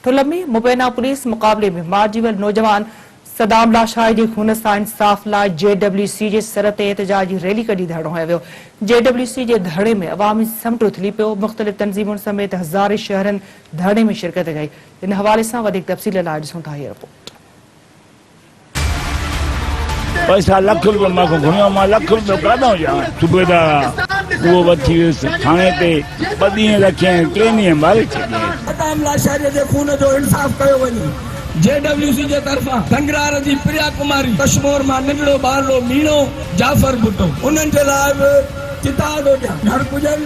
ٺل ۾ مبينا پوليس مقابلي ۾ مارجي ويل نوجوان صدام لاشاري جي خون سان انصاف لاء جي ڊبليو سي جي سر تي احتجاجي ريلي ڪڍي ڌرڻو هنيو ويو. جي ڊبليو سي جي ڌرڻي ۾ عوامي سمنڊ اٿلي پيو، مختلف تنظيمن سميت هزارين شهرين ڌرڻي ۾ شرڪت ڪئي. ان حوالي سان وڌيڪ تفصيل لاء ڏسون ٿا هيء رپورٽ. پئسا لک روپيا مان کان گهڻيو مان لک روپيو ڪاڏانهن ڏيان صوبيدار آ اهو وٺي ويس ٿاڻي تي ٻه ڏينهن رکيائين ٽئين ڏينهن ماري ڇڏيائين. صدام لاشاري جي خون جو انصاف ڪيو وڃي. جي ڊبليو سي جي طرفان ننگرهار جي پريا ڪماري، ڪشمور مان ننڍڙو ٻارڙو ميڻو جعفر ڀٽو انهن جي لاء به چتاء ٿو ڏيان گهر پڄن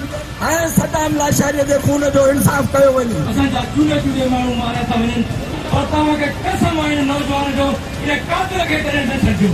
۽ صدام لاشاري جي خون جو انصاف ڪيو وڃي. اسان جا چونڊي چونڊي ماڻهو ماريا ٿا وڃن پر توهان کي قسم آهي هن نوجوان جو ان قاتل کي ڪڏهن نه ڇڏجو.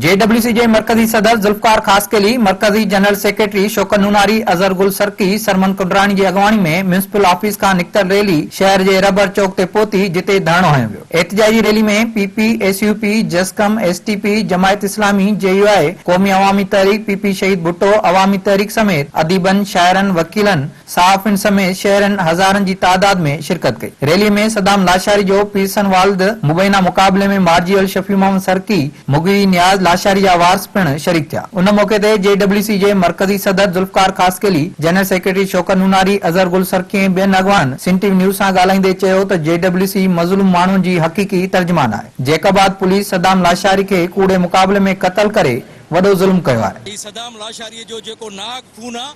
جي ڊبليو سي جي مرڪزي صدر ذوالفقار خاصخيلي، مرڪزي جنرل سيڪريٽري شوڪت نوناري، اظهر گل سرڪي، سرمن ڪنڊراڻي جي اڳواڻي ۾ ميونسپل آفيس کان نڪتل ريلي شهر جي رهبر چوڪ تي پهتي جتي ڌرڻو هنيو ويو. احتجاجي rally ۾ P P, S U P, JSQM, S T P, Jamaat Islami, J U I, Qaumi Awami Tehreek, P P Shaheed Bhutto, Awami Tehreek سميت اديبن، شاعرن، وڪيلن، صحافين سميت شهرين هزارن جي تعداد ۾ شرڪت ڪئي. ريلي ۾ صدام لاشاري جو پيرسن والد، مبينا مقابلي ۾ مارجي ويل شفيع محمد سرڪي، مغوي نياز لاشاري جا وارث پڻ شريڪ ٿيا. ان موقعي تي جي ڊبليو سي جي مرڪزي صدر ذوالفقار خاصخيلي، جنرل سيڪريٽري شوڪت نوناري، اظهر گل سرڪي ۽ ٻين اڳواڻن سنڌ ٽي وي نيوز سان ڳالهائيندي چيو ته جي ڊبليو سي مظلوم ماڻهن جي حقيقي ترجمان آهي. جيڪب آباد پوليس صدام لاشاري کي ڪوڙي مقابلي ۾ قتل ڪري وڏو ظلم ڪيو آهي. هي صدام لاشاري جو جيڪو ناحق خون آ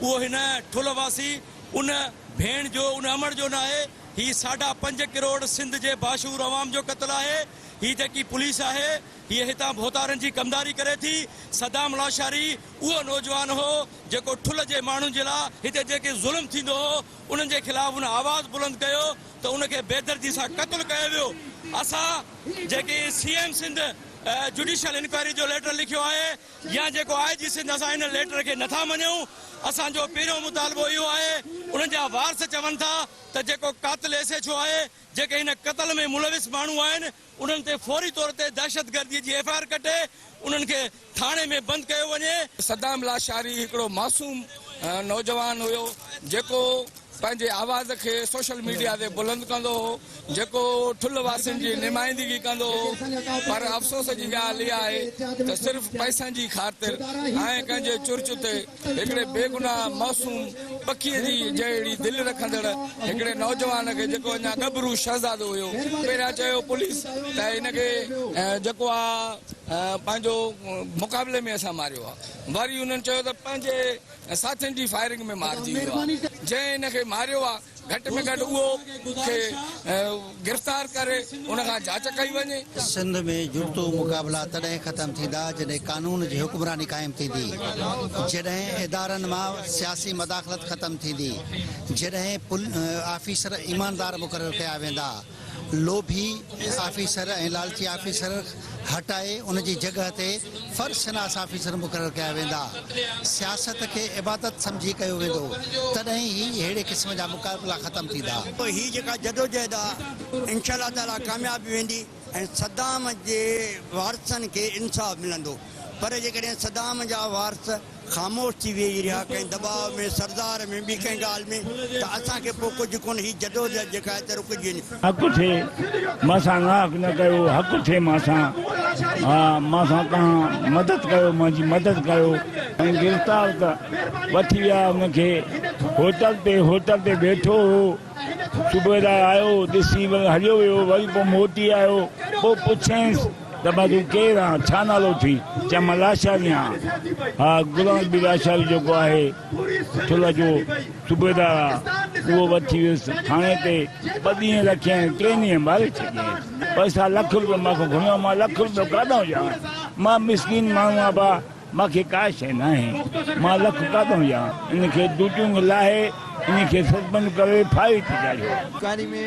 اهو هن ٺل واسي ان ڀيڻ جو ان امڙ جو ناهي، هي ساڍا پنج ڪروڙ سنڌ جي باشعور عوام جو قتل آهي، هي جيڪي پوليس آهي هيء هتان ڀوتارن جي ڪمداري ڪري ٿي، صدام لاشاري اهو نوجوان هو جيڪو ٺل جي ماڻهن جي لا هتي جيڪي ظلم ٿيندو هو انهن جي خلاف هن آواز بلند ڪيو ته ان کي بيدردي سان قتل ڪيو ويو، اسان جيڪي C M Sindh judicial inquiry جو ليٽر لکيو آهي يا جيڪو آء جي سنڌ اسان ان ليٽر کي نٿا مڃون، اسان جو پهريون مطالبو اهو آهي انهن جا وارث چون ٿا ته جيڪو قاتل ايس ايڇ او آهي جيڪي هن قتل ۾ ملوث ماڻهو آهن انهن تي فوري طور تي دهشتگردي جي ايف I R ڪٽي انهن کي ٿاڻي ۾ بند ڪيو وڃي. صدام لاشاري هڪڙو معصوم نوجوان هيو جيڪو پنهنجي آواز کي سوشل ميڊيا تي بلند ڪندو هو، جيڪو ٺلهه واسين جي نمائندگي ڪندو هو پر افسوس جي ڳالهه اها آهي ته صرف پئسن جي خاطر ۽ ڪنهن جي چرچ تي هڪڙي بيگناهه معصوم پکيء جي جهڙي دل رکندڙ هڪڙي نوجوان کي جيڪو اڃا ڳڀرو شهزادو هيو پهريان چيو پوليس ته هن کي جيڪو آ پنهنجو مقابلي ۾ اسان ماريو آ وري انهن چيو ته پنهنجي ساٿين جي فائرنگ ۾ مارجي ويو آ جنهن هن کي ماريو آ گهٽ ۾ گهٽ اهو کي گرفتار ڪري ان کان جاچ ڪئي وڃي. سنڌ ۾ جڙتو مقابلا تڏهن ختم ٿيندا جڏهن قانون جي حڪمراني قائم ٿيندي، جڏهن ادارن مان سياسي مداخلت ختم ٿيندي، جڏهن آفيسر ايماندار مقرر ڪيا ويندا. لوڀي آفيسر ۽ لالچي آفيسر هٽائي ان جي جڳهه تي فرض شناس آفيسر مقرر ڪيا ويندا. سياست کي عبادت سمجهي ڪيو ويندو تڏهن ئي ههڙي قسم جا مقابلا ختم ٿيندا. هي جيڪا جدوجهد آ انشاء الله تعالي ڪامياب ويندي ۽ صدام جي وارثن کي انصاف ملندو پر جيڪڏهن صدام جا وارث خاموش ٿي ويهي رهيا ڪنهن دٻاء ۾ سردار ۾ ٻي ڪنهن ڳالهه ۾ ته اسان کي پوء ڪجهه ڪونه هي جدوجهد جيڪا آهي ته رڪجي وڃي. حق ٿئي مان سان ناحق نه ڪيو حق ٿئي مان سان ها مان سان توهان مدد ڪيو منهنجي مدد ڪيو. ۽ گرفتار ته وٺي ويا ان کي هوٽل تي هوٽل تي ويٺو هو صبح آيو ڏسي هليو ويو وري پوء موٽي آيو پوء پڇيائينس ته ڀا تون ڪير آن، ڇا نالو اٿئي؟ چيم مان لاشاري آهيان. ها غلام نبي لاشاري جيڪو آهي ٺلهه جو صوبيدار آ، اهو وٺي ويس ٿاڻي تي، ٻه ڏينهن رکيائين، ٽئين ڏينهن ماري ڇڏيائين. پئسا لک روپيا مان کان گهريو، مان لک روپيو ڪاڏانهن ڏيان؟ مان مسڪين ماڻهو آهيان ڀا، مان کي ڪا شيء ناهي، مان لک ڪاڏانهن ڏيان؟ ان کي ڊيوٽيون لاهي، ان کي سسپينڊ ڪري ڦاهي تي چاڙهيو. ڪهاڻي ۾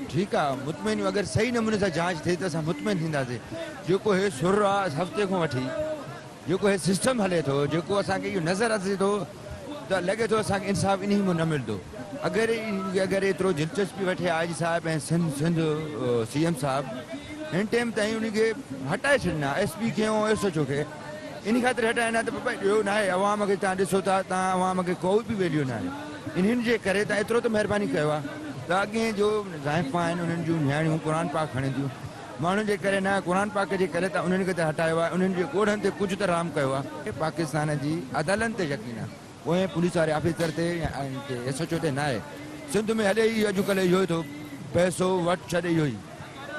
ٺيڪ آ مطمئن اگر صحيح نموني سان جاچ ٿئي ته اسان مطمئن ٿينداسين جيڪو هي سر آ هفتي کان وٺي جيڪو هي سسٽم هلي ٿو جيڪو اسان کي اهو نظر اچي ٿو ته لڳي ٿو اسان کي انصاف انهي مان نه ملندو اگر اگر ايترو دلچسپي وٺي آء جي صاحب ۽ سنڌ سنڌ سي ايم صاحب هن ٽيم تائين انهي کي هٽائي ڇڏين ها ايس پي کي ۽ ايس ايڇ او کي انهي خاطر هٽائين ها ته بابا ڏيو ناهي عوام کي تان ڏسو ٿا تان عوام کي ڪو به ويليو ناهي. انهن جي ڪري ته ايترو ته مهرباني ڪيو آ ته اڳئين جو زائفان آهن انهن جون نياڻيون قرآن پاڪ کڻين ٿيون ماڻهن جي ڪري نه قرآن پاڪ جي ڪري ته انهن کي ته هٽايو آ انهن جي ڳوڙهن تي ڪجهه ته رحم ڪيو آ. پاڪستان جي عدالن تي يقين آ ڪنهن پوليس واري آفيسر تي يا ايس ايڇ او تي ناهي سنڌ ۾ هلي ئي اڄڪلهه اهو ئي ٿو پئسو وٺ ڇڏ اهو ئي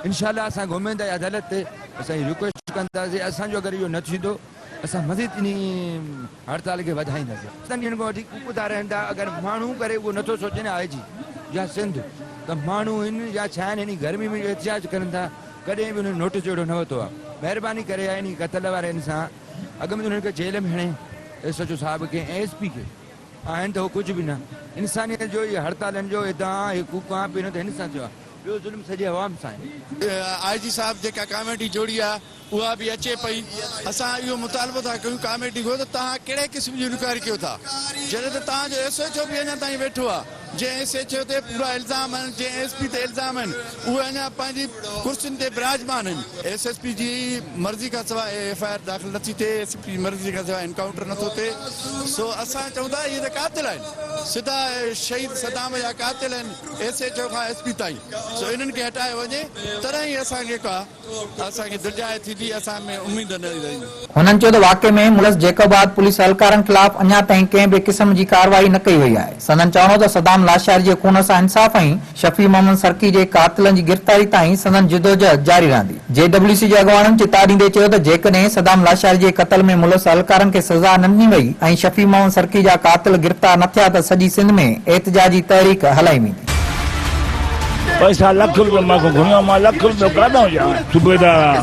انشاء الله اسان کي اميد آهي عدالت تي اسان هي رڪويسٽ ڪنداسين اسان جو اگر اهو نه ٿيندو اسان مزيد انهي هڙتال کي وڌائينداسين. ستن ڏينهن کان وٺي ڪوڪندا رهن ٿا اگر ماڻهو ڪري اهو نٿو سوچي نه آء جي يا سنڌ ته ماڻهو هن يا ڇا آهن هن گرمي ۾ جو احتجاج ڪرن ٿا ڪڏهن به انهن نوٽس اهڙو نه ورتو آهي مهرباني ڪري انهي قتل وارن سان اڳ ۾ انهن کي جيل ۾ هڻي ايس ايڇ او صاحب کي ۽ ايس پي کي آهن ته هو ڪجهه به نه انسانيت جو هي هڙتالن جو ادعا هي ڪوڪان پهريون ته هن سان ٿيو آهي ٻيو ظلم سڄي عوام سان آهي. آء جي صاحب جيڪا ڪاميٽي جوڙي آهي اها به اچي پئي اسان اهو مطالبو ٿا ڪيون ڪاميٽي کان ته توهان ڪهڙي قسم جي انڪوائري ڪيو ٿا جڏهن ته توهان جو ايس ايڇ او به اڃا تائين ويٺو آهي جنهن ايس ايڇ او تي پورا الزام آهن جنهن ايس پي تي الزام آهن اهي اڃا پنهنجي ڪرسين تي براجمان آهن. ايس ايس پي جي مرضي کان سواء ايف I R داخل نٿي ٿئي ايس پي جي مرضي کان سواء انڪائونٽر نٿو ٿئي سو اسان چئون ٿا اهي ته قاتل آهن سڌا شهيد صدام جا قاتل آهن ايس ايڇ او کان ايس پي تائين سو انهن کي هٽايو وڃي تڏهن ئي اسان کي ڪا اسان کي دلجاء ٿيندي، اسان ۾ اميد نه رهندي. هنن چيو ته واقعي ۾ ملوث جيڪب آباد پوليس اهلڪارن خلاف اڃا تائين ڪنهن به قسم جي ڪارروائي نه ڪئي وئي آهي. سندن چوڻ هو ته صدام لاشاري جي خون سان انصاف ۽ شفيع محمد سرڪي جي قاتلن جي گرفتاري تائين سندن جدوجهد جاري رهندي. جي ڊبليو سي جي اڳواڻن چتاء ڏيندي چيو ته جيڪڏهن صدام لاشاري جي قتل ۾ ملوث اهلڪارن کي سزا نه ڏني وئي ۽ شفيع محمد سرڪي جا قاتل گرفتار نه ٿيا ته سڄي سنڌ ۾ احتجاجي تحريڪ هلائي ويندي. پئسا لک روپيو مان کان گهريو مان لک روپيو ڪاڏانهن ڏيان صوبيدار آ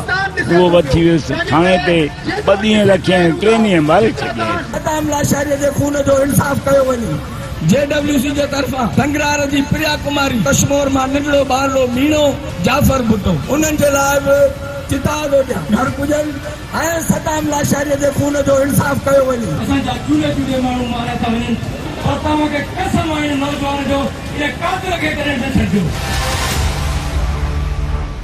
اهو وٺي ويس ٿاڻي تي ٻه ڏينهن رکيائين ٽئين ڏينهن ماري ڇڏيائين. صدام لاشاري جي خون جو انصاف ڪيو وڃي. جي ڊبليو سي جي طرفان سنگرار جي پريا ڪماري، ڪشمور مان ننڍڙو ٻارڙو ميڻو جعفر ڀٽو انهن جي لاء به چتاء ٿو ڏيان گهر پڄن ۽ صدام لاشاري جي خون جو انصاف ڪيو وڃي. اسان جا چونڊي چونڊي ماڻهو ماريا ٿا وڃن پر توهان کي قسم آهي ان نوجوان جو ان قاتل کي ڪڏهن نه ڇڏجو.